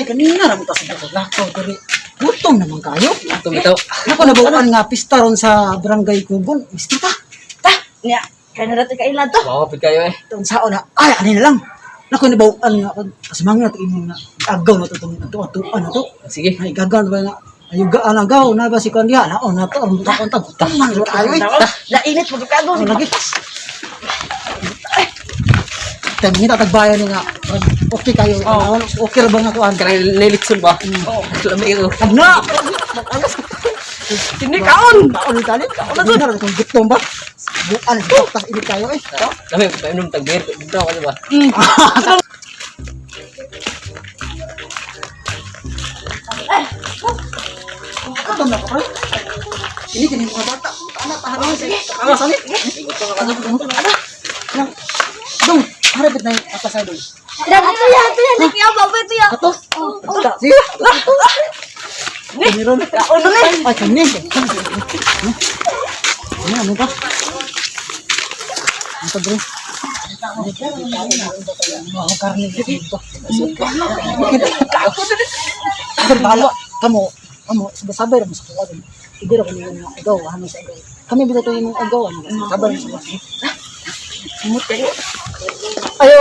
Tay, kanina ra mo ta sa lakaw diri. Gutom naman kayo. Gutom bitaw. Nako nabuuan nga pista ron sa Barangay Kugon. Pista ta. Ta, nya, kaya na natin kailan to. Wow, pid kayo eh. Taon sao na. Ay, ani na lang. Nako nabuuan nga pag kasimangin nato imong nga agaw na to tong ato atuan na to. Sige. Ay gagaw na ba nga ayugaan agaw na ba si kuan diha naon na to ang buta kon ta gutom man jud kayo eh. Ta, nainit mo kago. Oh, lagi. Tay, mangita tagbayan ni nga. Okay kayo. Oh. Okay ra ba nga kuan? Kanang lilitson ba? Oo. Lami ko. Agna! Kini kaon. Kaon ni tali. Kaon na gud. Kung gutom ba? Buan tas init kayo eh. Lami, painom tag beer. Dito ako ba? Gutom na ko pre. Kini kini mga bata. Ana taharon sige. Ana sani. Ana. Nang dong, harapit na yung atas ay dong. Yan, ato yan, ato yan. Nakiyaw ba ito yan? Ato. Ato. Sige. Meron. Kaon na ni. Ay, kani. Ano ano ba? Ano to, bro? Mga karne dito. Pero bahala. Kamo, kamo, sabay ra mo sa kuwa. Hindi ra kami yung agaw, ano sa agaw. Kami bitaw to yung agaw, ano, sabay ra mo sa kuwa. Mut kayo. Ayo!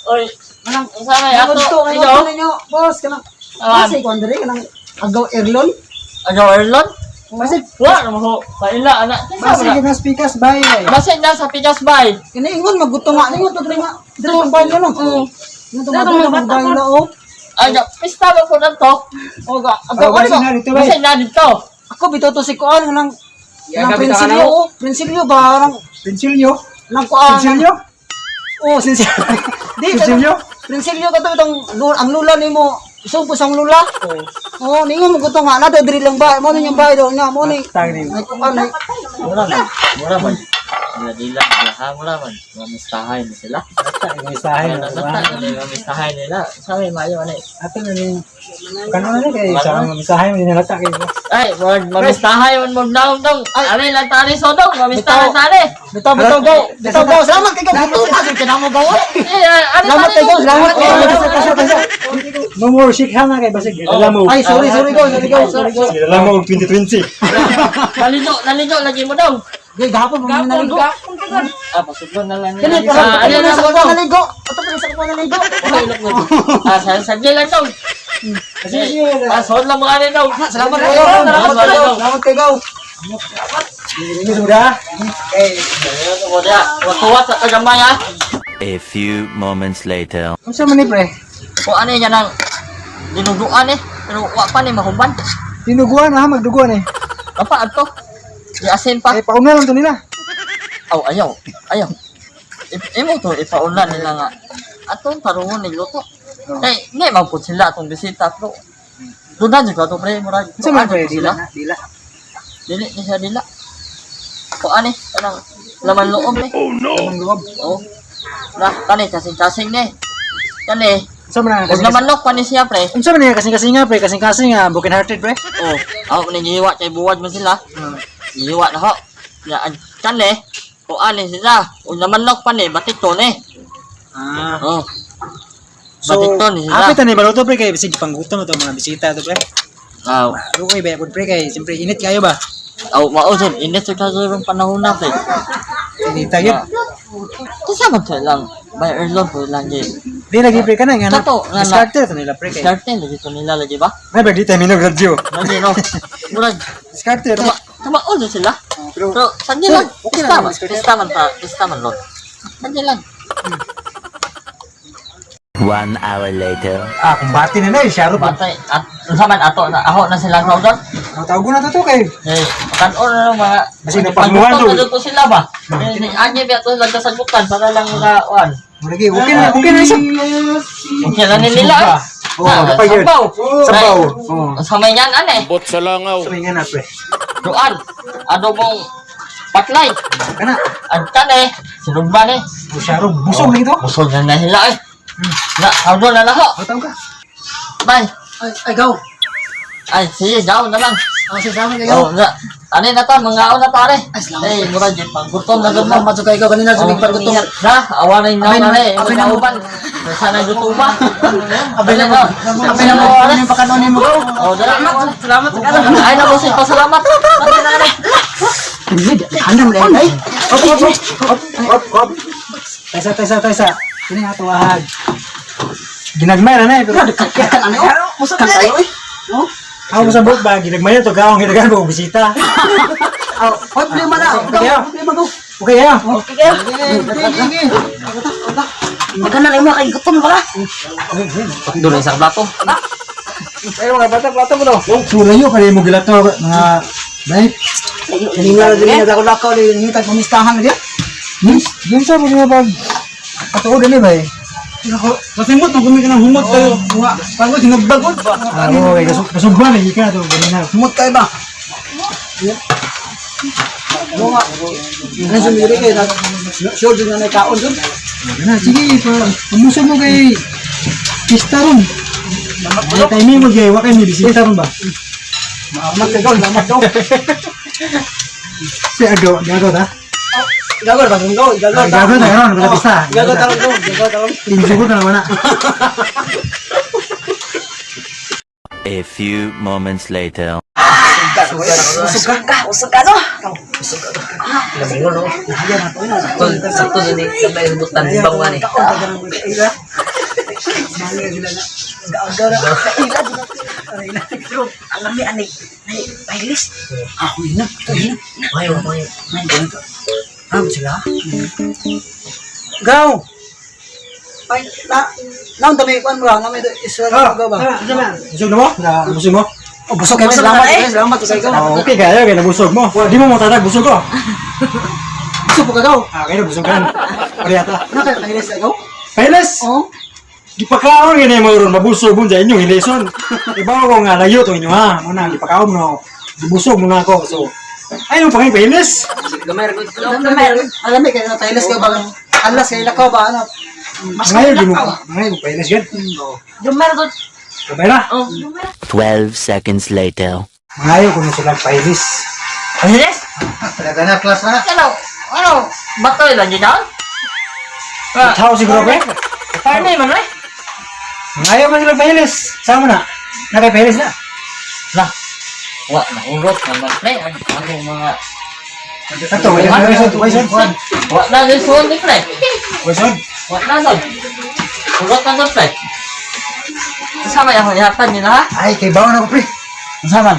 Oy, Manang, unsa may ato? ato, kayo Ikaw? ninyo, boss, kanang, Ah. kasi kuan diri, kanang agaw erlon. Ano Erlon? Kasi, Wa na mo paila ana. Basta na speakers bay. Basta na sa pikas bay. kini ingon magutom nga, ingon to diri nga, diri ang bayo no. Ingon to nga, diri ang bayo na, oh. Ay, pista ba po nanto? O ga, agaw Oh, ano basta ba? na dito bay. Basta na dito. Ako bitaw to si kuan kanang Yeah, kanang gabi ta ka na, Prinsilyo, oh. Prinsilyo ba kanang Pensilyo. nang kuan. Pensilyo. Oh, sinsilyo. Di Pensilyo. Prinsilyo ka to itong ang lula nimo. Isong po sang lula. Oh, ningon mo gusto nga na daw diri lang ba. Mo ni yung bahay daw nga mo ni. Tang ni. Ay kuan ay. Mura man. Mura man. Dila dila, dila mura man. Mamistahay ni sila. Mistahay Ay, na. nasa na mamistahay nila. Sabi mayo ani. Ato na ni. Kano na ni kay sa mistahay mo dinalata kay. Ay, murag mamistahay man mo naong dong. Ani lang tani so dong, mamistahay tani. Bitaw bitaw gaw. Bitaw gaw. Salamat kay gaw. Gusto pa jud mo gaw. Eh, ani Salamat kay gaw. Salamat kay gaw. Kasa kasa. No more shake hand na kay basig. Dala mo. Ay, sorry, sorry gaw, sorry gaw, sorry gaw. Dala mo 2020. Naligo, naligo lagi mo dong. Gay gahapon mo naligo. Ah, pasudlon na lang. Kini Ah, ani ani na lang sa mo kuan dong. naligo. Ato pa sa kuan naligo. Ah, sa sa lang dong. Kasi siya. Ah, sod lang mo ani dong. Salamat kay gaw. Salamat kay gaw. Salamat kay gaw. Ini sudah. Eh, mo dia. Tuwa sa kagamay ah. A few moments later. Unsa man ni pre? Kung ano yan ang dinuguan eh. Pero wa pa ni mahuman. Dinuguan ha, magduguan eh. Apa ato? Iasin pa. Eh pauna lang to nila. Aw, ayaw. Ayaw. Imo to ipauna nila nga. Atong tarungon ni luto. Kay ni man pud sila atong bisita pero doon na jud ato pre murag. Unsa man pre tuan jud dila sila. na, dila. Dili ni siya dila. Kung ano eh, kanang laman loob eh. Ang loob. Oh. Na kani kasing-kasing ni. Kani, Unsa man ang ug laman loob pa ni siya pre. Unsa man ang kasing-kasing nga pre, kasing-kasing nga broken hearted pre. Oh, ako ni gihiwa kay buwad man sila. Gihiwa na ho. Ya ang kani, kung ani sila, ug laman loob pa ni batikton eh. Ah. Oh. So, Batikton ni sila. hapit na ni baluto pre kay bisig panggutom na to mga bisita to pre. Aw, Okay ba pre kay siyempre init kayo ba? aw mao jud init sa karon panahon na pre. Inita gyud. Kasi man sa lang by Erlon po lang gi. Di lagi pre kana nga na. Tato, nga na. Diskarte to nila pre kay. Diskarte lagi to nila lagi ba? May ba di tayo minog radyo. Lagi no. Murag Diskarte to. tuma tumaol na sila. Pero Pero sanya lang. Okay Pista lang, man, diskarte. pista man ta, pista man ron. Sanya lang. One hour later. ah kumbati na na eh, syaro pa. Batay at unsa man ato na aho na silang rawdon. Tawag na to to kay. Eh, kan-on na ng mga Kasi napagmuhan to. to. To sila ba? Eh, ni anya ba to lang kasagutan para lang mga kuan. Lagi okay na siya. Okay lang ni nila. Eh. Oh, Ah, dapat yun. sabaw. Sabaw. Oh. Sa may yan ane. Bot sa langaw. Sabi nga na pre. Duan. Adobong patlay. Kana. Ang kane, sinugba ni. Oh, syaro busog lagi to. Busog na nahila eh. Na, tawag na laho. Oh, tawag ka. Bye. Ay, ay gaw. Ay, sige, gaw na lang. Ah, sige, salamat kay gaw. Oh, na. Ano na ta, mga na pare. Ay, salamat. Eh, mura jud panggutom na gud mo. Salamat jud kay gaw kanina sa Oh, paggutom. Na, awa na yung Abay naon na, na eh. abay na. Mga uban. Sana luto ba? Abay na mo. Abay na mo. Ano yung pakanon mo? Oh, salamat. Salamat. Ay, na boss, pasalamat. Anam lang ay. Op op op. Op, op. Taysa, taysa, taysa. Kini nga tuwahag. Ginagmay ra na eh. Pero Kan ano? Kan tayo eh. ako sa buot ba, ginagmay na to gaong ginagan ko bisita. Oh, oy problema na. Kaya. Problema go. Okay ya. Okay kayo. Sige, sige. Magana lang mga kay gutom ba? Doon sa plato. Ay mga bata, bata mo no. Sulayo kay mo gilakaw mga bay. Kanina na din ako lakaw ni ngitag pamistahan na diya. Hmm? Yun sa mo ba? Katuod ani bay. Kasimot nang gumi ka ng humot kayo. Mga pango sinugbagon ba? Ah, oo, kay kasugban lagi ka to ganina. Humot kayo ba? Mga ano sumiri kayo na sure dun na kaon dun. Na sige pa umusog mo kay pista ron. Ay timing mo kay wa kay may bisita ron ba? Maamat kayo, salamat daw. Si agaw, gago ta. Gagor ba go? Gagor Ah, gagor ta karon, basta pista. Gagor ta go, gagor ta. Insugot na naman na. A few moments later. Usog ka, usog ka no. Sakto, sakto din eh. Sabay butan bang ni. Pero alam ni ani nay pailis. Ako ina, ina. Mayo, mayo. Ah, sila. Gaw. Ay, na naon dami kuan ba? Nami Israel gaw ba? Busog na mo? Na busog mo? Oh, busog kayo. Busog Salamat na, eh. kayo. Salamat kayo. Gaw. Oh, okay kayo kay nabusog mo. Di mo mo tatag busog ko. Busog po ka gaw. Ah, kay nabusog kan. Parehata. Ano kayo kahilis gaw? Pailes. Oh. Gipakaon gani mo ron mabusog mo sa inyong hileson. Ibaw ko nga layo to inyo ha. Mo na gipakaon mo. Gibusog mo na ako. So ay mo pangay pailes. Gamay ra ko. Alam mo kayo kahilis gaw ba? Alas kayo lakaw ba ano? Mas Ngayon di mo ngayon mo pailes gan. Gamay ra Kamay na. Oh. 12 seconds later. Ngayon ko na sila pailes. Pahilis? Talaga na class na. Ano? Ano? Bato lang yun daw? Tao siguro pre. Parnay man eh. Ngayon man sila pailes. Sama na. Nakay pailes na. Lah. Wa na urot naman pre ang akong mga Ato, wala na wala wala. Wa na lison ni pre. Wala. Wa na son. Urot na son pre. Sama ako ihatan nila ha? Ay kay bawo na ko pre. Unsa man?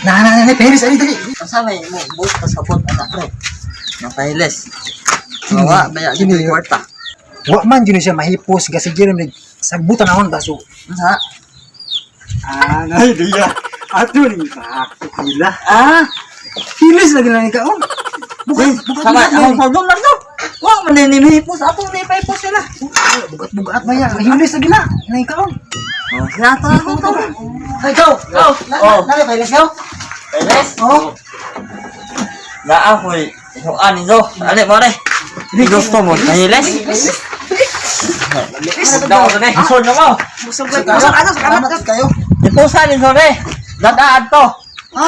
Na na na pailes ay dali. Unsa may mo buot pasabot ana pre. Mapahilis. Wa baya Kini- gid kwarta. Wa man gyud siya mahipos kasi gyud nag sagbutan akon baso. Unsa? Ah, nay diya. Ato ni pa. Pila. Ah, Hilis lagi lang ikaw. Bukat, bukat, Sama bukat, akong pagdong lang no. Wa man ni mahipos ato ni pahipos sila. bukat, bukat ba ya? Hilis lagi na. Na ikaw. Oh, sila to ako to. ay gaw. Gaw. Na na kahilis gaw. Pahilis. Oh. Na ako'y isuan ninyo. Ali mo re. Di gusto mo pahilis. Daw ko na. Isod na mo. Busog ka. Busog ano, salamat Salamat kayo. Ipusa ninyo re. Dadaan to. Ha?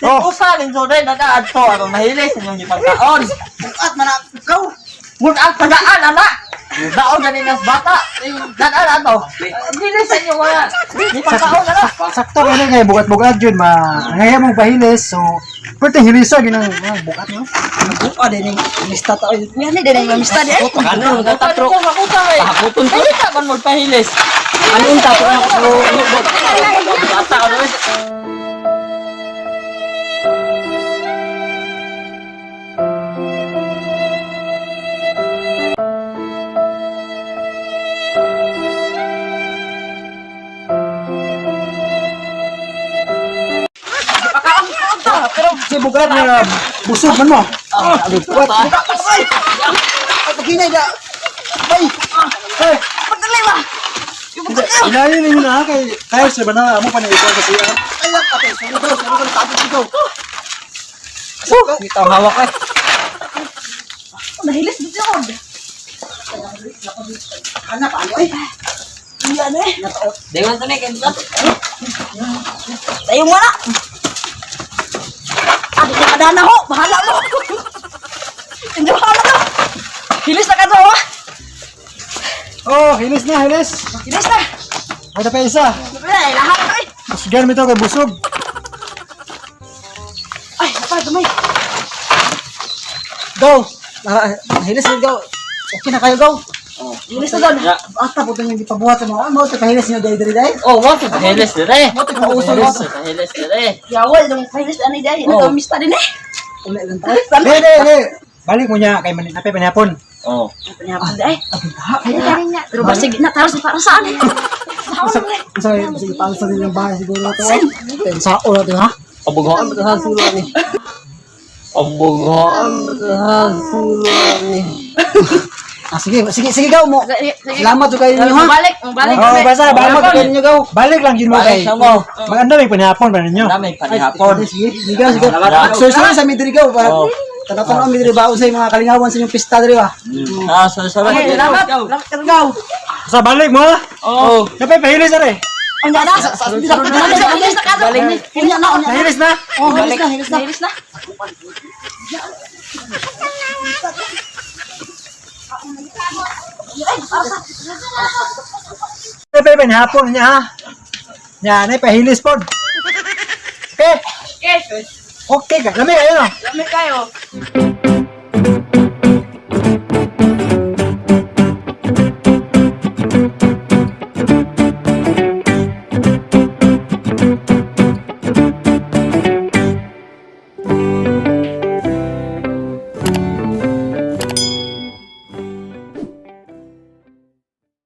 Ipusa ninyo re. Dadaan to. Aron mahilis inyong gipagkaon. Bukat man gaw. Ngun ang tagaan ana. Daon gani nas bata. Dadaan ato. Dili sa inyo mga gipagkaon ana. Sakto ka na kay bukat-bukat yun ma. Ngayon mong pahilis. So, pwede hilisa ginang mga bukat no. Buka din ning mista ta oy. Yan ni din ang mista di ay. Ano, Tatro. Makuta eh. Pahakuton ko. Dili ka man magpahilis. Ano unta ko ako. Bata ano eh. Si bukat na busog man mo. Bukat. Ay, paghinay da. Bay. Eh, Pagdali ba? inayon ninyo na kay tayo sa bana amo pa na ikaw kasi ah. Ay, ate, sorry daw, sorry daw, tago dito. Ito ang hawak eh. Nahilis dito ako. Ana paano ay? Yan eh. Dengon to ni kay plato. Tayo mo na. Ah, di ka kadana ho. Bahala mo. Hindi bahala to. Hilis na ka to ha. hilis na, hilis. Hilis na. Ay, pa isa. Ay, lahat ay. Busgan mi to kay busog. Ay, napay gamay. Go. Hilis na go. Okay na kayo go. Hilis na doon. Ya. Ata po yung gipabuhat sa mga mo pahilis niyo dai diri dai. Oh, wa to pahilis dire. Mo to pauso Hilis, pahilis dire. Yawa, itong pahilis ani dai. Oh. Nagkamista din eh. Uli lang tayo. Di, di, di. Balik mo niya kay manin napay panihapon. Oh. Panihapon dai. Ay, dai niya. Pero basig na taros para saan eh. Sa sa sige pa sa nilang bahay siguro to. Sa oras to ha. Abughaan ba ta siguro ni? Abughaan ba ta siguro ni? Ah, sige, sige, sige gaw mo. Sige, sige. Salamat jud kayo ninyo ha. Balik, balik Oh, kami. basta balik Salamat jud kayo ninyo gaw. Balik lang yun mo Balik kay. sa mo. Maganda may panihapon pa ninyo. Dami panihapon. Sige, sige, gaw, sige. Salamat. Sorry, sa mi diri gaw para Oh. tanaw mi diri baon sa mga kalingawan sa inyong pista diri ba. Ah, sorry, sorry. Okay, salamat. Salamat ka gaw. Sa balik mo ha. Oh. Napay pahilis are. Unya na, sa Hilis na ka. Balik ni. Unya na, unya na. Nahilis na. Oh, hilis na, hilis na. Hilis na. Napay panihapon niya ha. Nya, nay pahilis pod. Okay. Okay. Okay ka. Lami kayo no. Lami kayo.